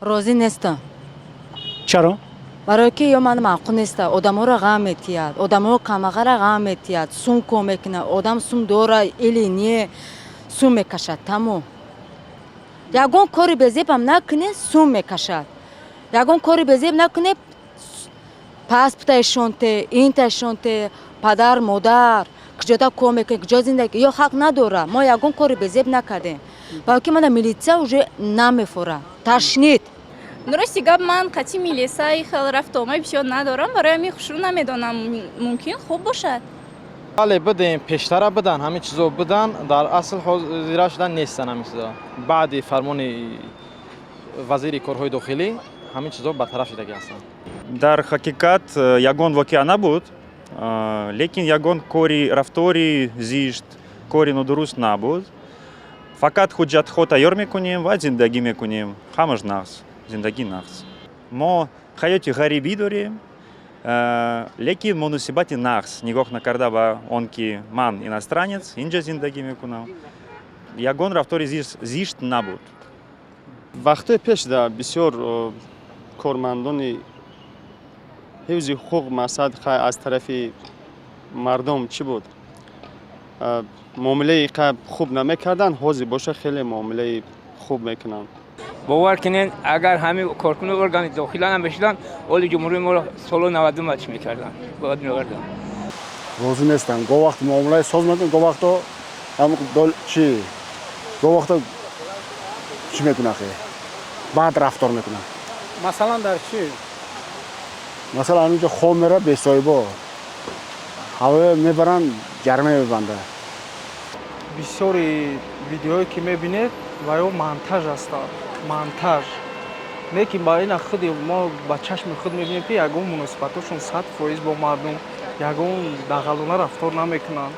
Розӣ нестам. Чаро? Барое ки ё ман маъқул неста, одаморо ғам метиҳад, одаморо камағара ғам метиҳад, сум ко мекунад, одам сум дора или не, сум мекашад, тамом. Ягон кори безебам накунӣ, сум мекашад. Ягон кори безеб накунӣ, паспорташонте, инташонте, падар модар куҷода кор мекунӣ, куҷо зиндагӣ, ё ҳақ надора. Мо ягон кори безеб накардем, балки мана милитсия уже намефора, ташнид. Рости гап, ман қати милисаи хел рафтуомади бисёр надорам, барои ҳамин хушрӯ намедонам, мумкин, хуб бошад. Бале, будем, пештара будан, ҳамин чизо будан, дар асл ҳозира шудан нестан ҳамин чизо. Баъди фармони вазири корҳои дохилӣ ҳамин чизо бартараф шудагӣ ҳастанд. Дар ҳақиқат ягон воқеа набуд, лекин ягон кори, рафтори зишт, кори нодуруст набуд. Фақат ҳуҷҷатҳо тайёр мекунем ва зиндагӣ мекунем. Ҳамаш нағз, зиндагӣ нағз. Мо ҳаёти ғарибӣ дорем, лекин муносибати нағз, нигоҳ накарда ба он ки ман иностранец, инҷа зиндагӣ мекунам, ягон рафтори зишт набуд. Вақтҳои пеш да бисёр кормандони ҳифзи ҳуқуқ, мақсад, хай, аз тарафи мардум чӣ буд, муомилаи хуб намекарданд. Ҳозир боша, хеле муомилаи хуб мекунанд. Бовар кунед, агар ҳамин коркуни органи дохила намешуданд, оли ҷумҳурии моро соли 92 чӣ мекарданд, бояд меоварданд. Розӣ нестам. Гоҳ вақт муомилаи соз мекунад, гоҳ вақто чӣ, гоҳ вақто чӣ мекунад, хе баъд рафтор мекунад. Масалан, дар чӣ? Масалан, ҳаминҷо хоб мера, бесоҳибо ҳавоя мебаранд, ҷарма мебандад. Бисёри видеое ки мебинед, ва ё монтаж ҳастанд, монтаж. Лекин ба ина худи мо ба чашми худ мебинем, ки ягон муносибатҳошон 100% бо мардум ягон дағалона рафтор намекунанд.